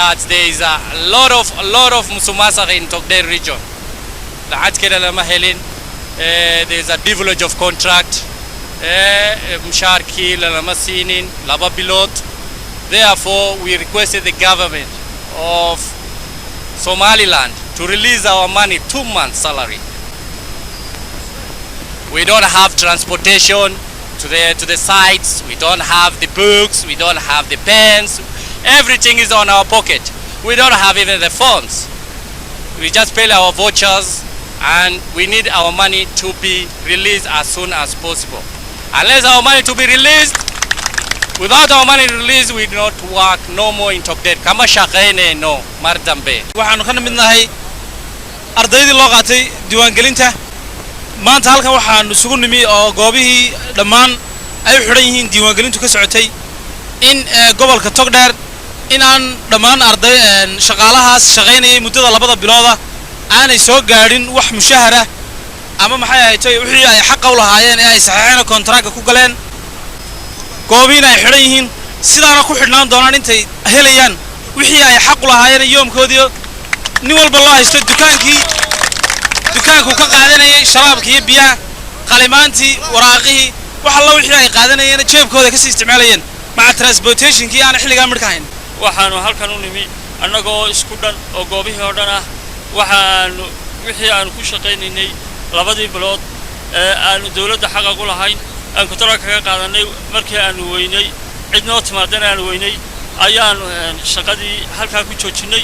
That there is a lot of musuqmaasuq in Togdheer region. Lacag kale lama helin. There is a development of contract. Mushaarkii lama siinin 2 bilood. Therefore, we requested the government of Somaliland to release our money, 2 months salary. We don't have transportation to the sites. We don't have the books. We don't have the pens. Everything is on our pocket. We don't have even the phones. We just pay our vouchers, and we need our money to be released as soon as possible. Unless our money to be released, without our money released, we do not work no more in Togdheer. Kama shaqaynayno mar dambe. Waxaanu ka mid nahay ardaydii loo qaatay diiwaangelinta. Maanta halkan waxaanu isugu nimi oo goobihii dhammaan ay u xidhan yihiin diiwaangelintu ka socotay in gobolka Togdheer in aan dhammaan arday shaqaalahaas shaqaynayay muddada 2da bilooda aanay soo gaadhin wax mushahara ama maxay ahayd wixii ay xaqa u lahaayeen ee ay saxeexeen kontaraaga ku galeen. Goobihiina ay xidhan yihiin, sidaana ku xidhnaan doonaan intay helayaan wixii ay xaq u lahaayeen. Yoomkoodii nin walba loo haysto, dukaankii dukaankuu ka qaadanayay sharaabka iyo biyaha, qalimaantii, waraaqihii, wax alla wixii ay qaadanayeen jeebkooda kasii isticmaalayeen, maca transportationkii aan xilligaa midhka hayn. Waxaanu halkan u nimi annagoo isku dhan oo goobihii oo dhan ah. Waxaanu wixii aanu ku shaqaynaynay 2dii bilood ee aanu dawladda xaqa ku lahayn aan kontarool kaga qaadanay, markii aanu weynay cid noo timaadana aanu weynay, ayaanu shaqadii halkaa ku joojinnay.